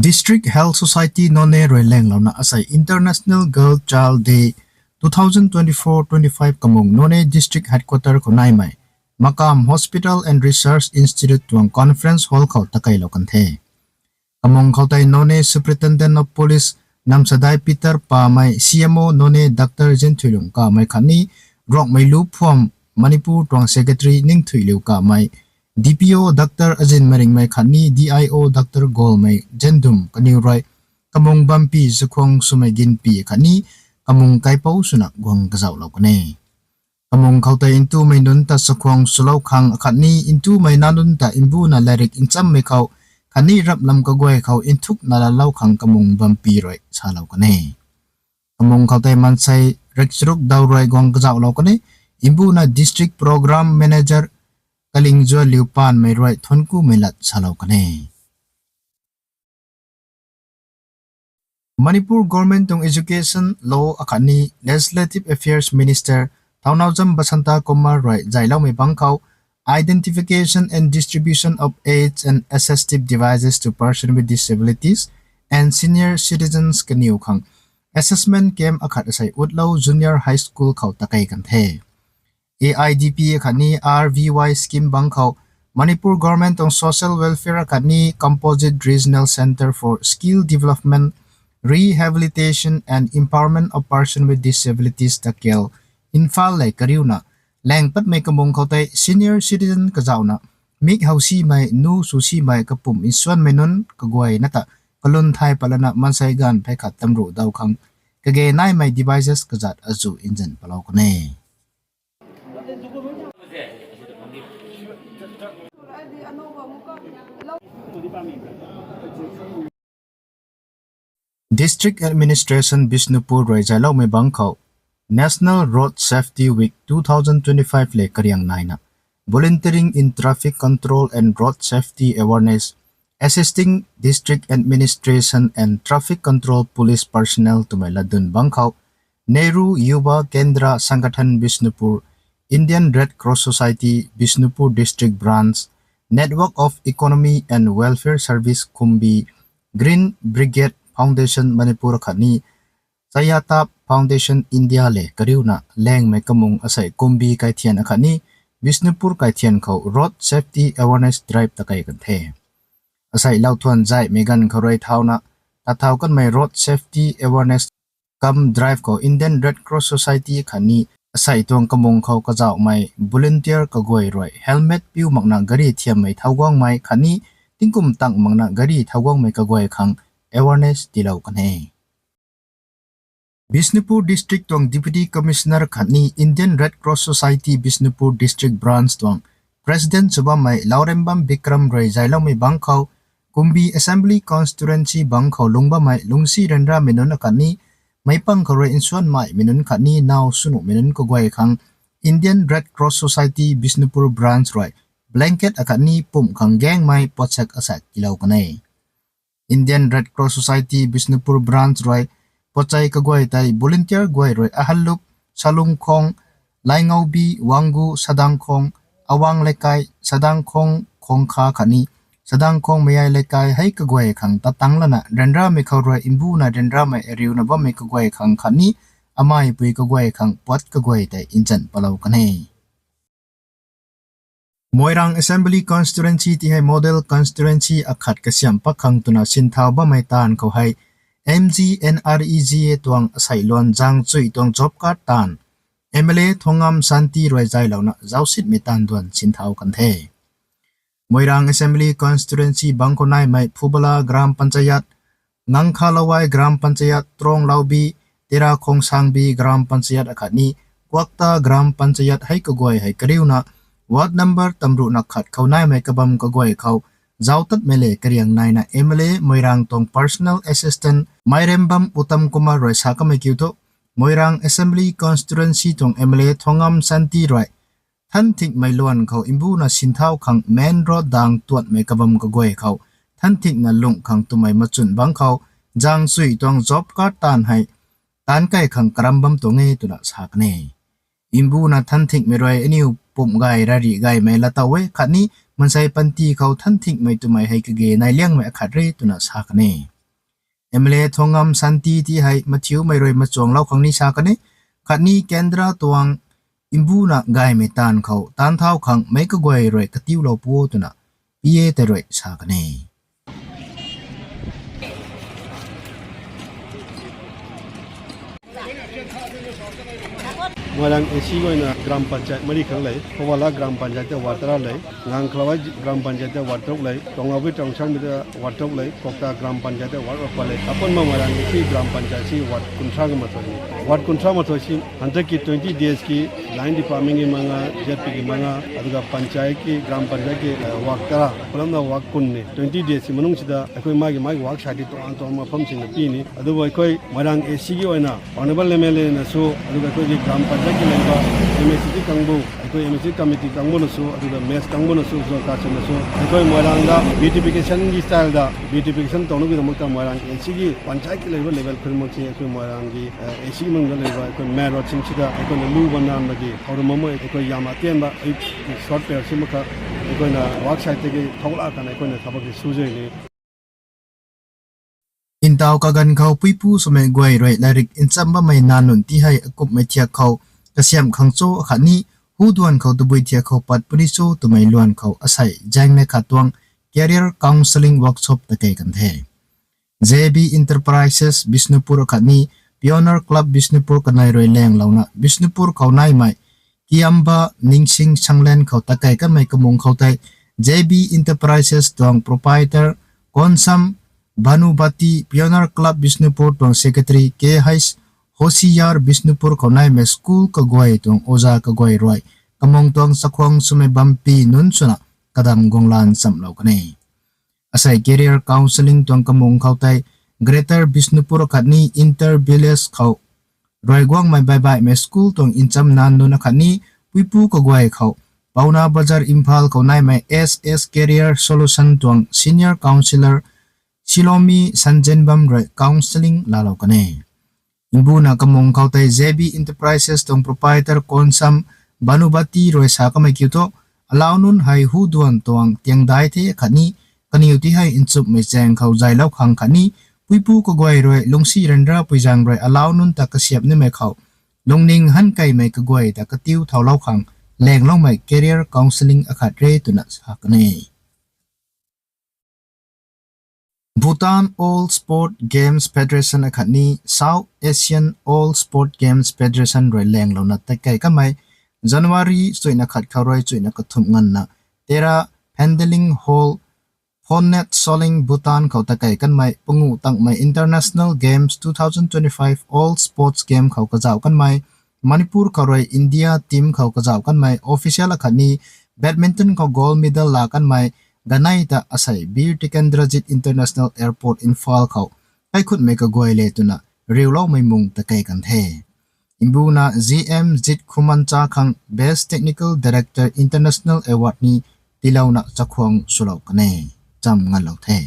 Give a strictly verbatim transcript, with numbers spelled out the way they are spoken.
District Health Society Noney rui laenglouna asei International Girl Child Day two thousand twenty-four twenty-five kamung Noney District Headquarter khou naimei Makam Hospital and Research Institute tuang conference hall khou takeilou kan the. Kamung khou tei Noney Superintendent of Police Namsadai Peter pamei C M O Noney Doctor Zinthuilung kamei khatni Ruangmei Lu Phuam Manipur tuang Secretary Ningthuiliu kamei, D P O Doctor Azin Maringmei khatni D I O Doctor Golmei Zendum kaniw rui kamung bampy chakhwang swmei ginpi khatni kamung kaipouc swna guang kazauhlou kan e. Kamung khou tei ntumei nunc ta chakhwang swlou khang khatni ntumei nac nunc ta mbuna latrik nchammei khou khatni raplam kaguay khou nthukna laalou khang kamung bampy rui salou kan e. Kamung khou tei maansei rikcharuk daw rui guang kazauhlou kan e. Mbuna District Program Manager Kalingzua Liu Panmei rui thuanckumei lat salou kan e. Manipur Government tuang Education, Law akhatni Legislative Affairs Minister Thounaojam Basanta Kumar rui zayloumei bangc khou Identification and Distribution of Aids and Assistive Devices to Persons with Disabilities and Senior Citizens kaniw khang assessment camp akhat asei Utlou Junior High School khou takei kan the. A I D P akhatni R V Y scheme bangc khou Manipur Government tuang Social Welfare akhatni Composite Regional Centre for Skill Development, Rehabilitation and Empowerment of Persons with Disabilities takel Imphal lev kariuna laeng patmei kamung khou tei senior citizen kazauhna mik how simei, nu sw simei, kapumc nsuanmei nunc kaguayna ta kalun thay patlana maansei ganv phey khat tamruh daw khang kage naimei devices kazat azuh nzan palou kan e. District Administration Bishnupur rui zayloumei bangc khou National Road Safety Week two thousand twenty-five lev kariang naina Volunteering in Traffic Control and Road Safety Awareness, Assisting District Administration and Traffic Control Police Personnel twmei latdyn bangc khou Nehru Yuva Kendra Sangathan Bishnupur, Indian Red Cross Society Bishnupur District Branch, Network of Economy and Welfare Service Kumbi, Green Brigade Foundation Manipur akhatni Chayatap Foundation India lev kariuna laengmei kamung asei Kumbi kaithian akhatni Bishnupur kaithian khou Road Safety Awareness Drive takei kan the. Asei lauthuan zaihmei ganv khou rui thauna tathau kanmei Road Safety Awareness cum Drive khou Indian Red Cross Society khatni asei tuang kamung khou kazauhmei volunteer kaguay rui helmet piu makna gari thiammei thau guangmei khatni tingkum tang makna gari thau guangmei kaguay khang awareness tiilou kan e. Bishnupur District tuang Deputy Commissioner khatni Indian Red Cross Society Bishnupur District Branch tuang President sw bammei Laurembam Bikram rui zayloumei bangc khou Kumbi Assembly Constituency bangc khou lungc bammei lungcsi ryanramei nunc akhatni meicpang khou rui nsuanmei nunc khatni naw swnuhmei nunc kaguay khang Indian Red Cross Society Bishnupur Branch rui blanket akhatni pumh khang gaengmei pochak asak tiilou kan e. Indian Red Cross Society Bishnupur Branch rui pochei kaguay tei volunteer guay rui Ahaluk, Salungkhong, Laingaubi, Wanggu, Sadangkhong, Awang Leikai, Sadangkhong Khongkha khatni Sadangkhong Mayai Leikai hei kaguay khang tatang lana ryanramei khou rui mbuna ryanramei ariuna bammei kaguay khang khatni ameipui kaguay khang puat kaguay tei nzan palou kan e. Moirang Assembly Constituency ti hei Model Constituency akhat kasiamh pat khang twna sinthau bammei taanv khou hei M G N R E G A tuang asei luan zaeng chui tuang job card taanv M L A Thongam Shanti rui zaylouna zaucsinmei taanv duan sinthau kan the. Moirang Assembly Constituency bangc khou naimei Phubala Gram Panchayat, Ngangkhalawai Gram Panchayat, Tronglaubi, Tera Khongsangbi Gram Panchayat akhatni Kwakta Gram Panchayat hei kaguay hei kariuna ward number tamruhna khat khou naimei kabam kaguay khou zautatmei lev kariang naina M L A Moirang tuang Personal Assistant Mairembam Uttam Kumar rui sa kamei kiu thu, Moirang Assembly Constituency tuang M L A Thongam Shanti rui thanthingmei luan khou mbuna sinthau khang main road daeng tuanmei kabam kaguay khou thanthingna lungh khang twmei machun bangc khou zaeng chui tuang job card taanv hei taanc kai khang karam bam tuang e twna sa kan e. Mbuna thanthingmei rui aniu pumh gay rarih gaymei latow e khatni maansei panty khou thanthingmei twmei hei kage nai liangmei akhat re twna sa kan e. M L A Thongam Shanti ti hei mathiumei rui machuanglou khang ni sa kan e. Khatni Kendra tuang mbuna gaymei taanv khou taanc thau khang meic kaguay rui katiulou pu o twna P A tei rui sa kan e. Moirang A C guayna Gram Panchayat mari khang lei, Khowala Gram Panchayat tei ward tara lei, Ngangkhalai Gram Panchayat tei ward taruk lei, Tongabui Tongsangmei tei ward taruk lei, Kokta Gram Panchayat tei ward rap pat lei. Apunma Moirang A C Gram Panchayat si ward kunthra ka mathow ni. Ward kunthra mathow si hantak ki twenty days ki line department ki manga, Z P ki manga, aduga panchayat ki, Gram Panchayat ki, eh, ward tara, palamna ward kun ni. Twenty days si manung sida, ꯑꯩꯈꯣꯏ ꯃꯥꯒꯤ ꯃꯥꯒꯤ ꯋꯥꯔꯛ ꯁꯥꯏꯠꯇꯤ ꯇꯣꯉꯥꯟ ꯇꯣꯉꯥꯟꯕ ꯃꯐꯝꯁꯤꯡꯗ ꯄꯤꯅꯤ꯫ ꯑꯗꯨꯕꯨ ꯑꯩꯈꯣꯏ ꯃꯣꯏꯔꯥꯡ A C ꯒꯤ ꯑꯣꯏꯅ Honourable M L A ꯅꯁꯨ, ꯑꯗꯨꯒ ꯑꯩꯈꯣꯏꯒꯤ ꯒ꯭ꯔꯥꯝ ꯄꯟꯆꯥꯌꯠꯀꯤ ꯂꯩꯕ M A C C ꯀꯥꯡꯕꯨ, ꯑꯩꯈꯣꯏ M A C C committee ꯀꯥꯡꯕꯨꯅꯁꯨ, ꯑꯗꯨꯒ ꯃꯦꯁ ꯀꯥꯡꯕꯨꯅꯁꯨ, ꯖꯣꯟ ꯀꯥꯎꯟꯁꯤꯜꯅꯁꯨ ꯑꯩꯈꯣꯏ ꯃꯣꯏꯔꯥꯡꯗ beautification ꯒꯤ style ꯗ beautification ꯇꯧꯅꯕꯒꯤꯗꯃꯛꯇ ꯃꯣꯏꯔꯥꯡ A C ꯒꯤ ꯄꯟꯆꯥꯌꯠꯀꯤ ꯂꯩꯕ level ꯈꯨꯗꯤꯡꯃꯛꯁꯤ ꯑꯩꯈꯣꯏ ꯃꯣꯏꯔꯥꯡꯒꯤ, ꯑ, A C ꯒꯤ ꯃꯅꯨꯡꯗ ꯂꯩꯕ ꯑꯩꯈꯣꯏ main road ꯁꯤꯡꯁꯤꯗ ꯑꯩꯈꯣꯏꯅ ꯂꯨꯕ ꯅꯥꯟꯕꯒꯤ ꯊꯧꯔꯝ ꯑꯃ ꯑꯩꯈꯣꯏ ꯌꯥꯝ ꯑꯇꯦꯟꯕ ꯑꯩ short period ꯁꯤꯃꯈꯛ ꯑꯩꯈꯣꯏꯅ ꯋꯥꯔꯛ ꯁꯥꯏꯠꯇꯒꯤ ꯊꯣꯛꯂꯛꯑꯀꯥꯟꯗ ꯑꯩꯈꯣꯏꯅ ꯊꯕꯛꯁꯤ ꯁꯨꯖꯔꯤꯅꯤ꯫ Ntaw kaganv khou puipu swmei guay rui lairik ncham bammei nac nunc ti hei akumhmei thiak khou kasiamh khang cho akhatni huduan khou tabui thiak khou pat puni cho twmei luan khou asei zaengmei khat tuang career counselling workshop ta kei kan the. J B Enterprises Bishnupur akhatni Pioneer Club Bishnupur kanei rui lenglouna Bishnupur khou naimei Kiamba Ningsing Sanglen khou takei kanmei kamung khou tei J B Enterprises tuang proprietor Konsam Bhanubati, Pioneer Club Bishnupur tuang secretary K H Hosiyar, Bishnupur khou naimei school kaguay tuang oja kaguay rui kamung tuang chakhwang swmei bampi nunc swna kadam guanglan chamlou kan e. Asei career counselling tuang kamung khou tei Greater Bishnupur akhatni inter village khou rui guangmei baibaihmei school tuang ncham nac nunc akhatni puipu kaguay khou Paona Bazar Imphal khou naimei S S Career Solution tuang senior counsellor Shilomi Sanjenbam rui counselling laalou kan e. Mbuna kamung khou tei J B Enterprises tuang proprietor Konsam Bhanubati rui sa kamei kiu thu, alau nunc hei huduan tuang tiangdai the khatni kaniw ti hei nchumhmei chaeng khou zaylou khang khatni puipu kaguay rui lungcsi ryanra puizaeng rui alau nunc ta kasiamh nimei khou lungning hankeimei kaguay ta katiu thaulou khang lengloumei career counselling akhat re twna sa kan e. Bhutan All Sport Games Federation akhatni South Asian All Sport Games Federation rui lenglouna takei kanmei January chuina khat khou rui chuina kathumh nganvna Tera Phandaling Hall, Phonnet Soling, Bhutan khou takei kanmei panguh tangmei International Games two thousand twenty-five All Sports Game khou kazauh kanmei Manipur khou rui India team khou kazauh kanmei official akhatni badminton khou gold medal laa kanmei ganei ta asei Bir Tikendrajit International Airport Imphal khou kaikhutmei kaguay le twna riuloumei mung takei kan the. Mbuna G M Jit Khumancha khang Best Technical Director International Award ni tiilouna chakhwang swlou kan e. Cham nganlou the.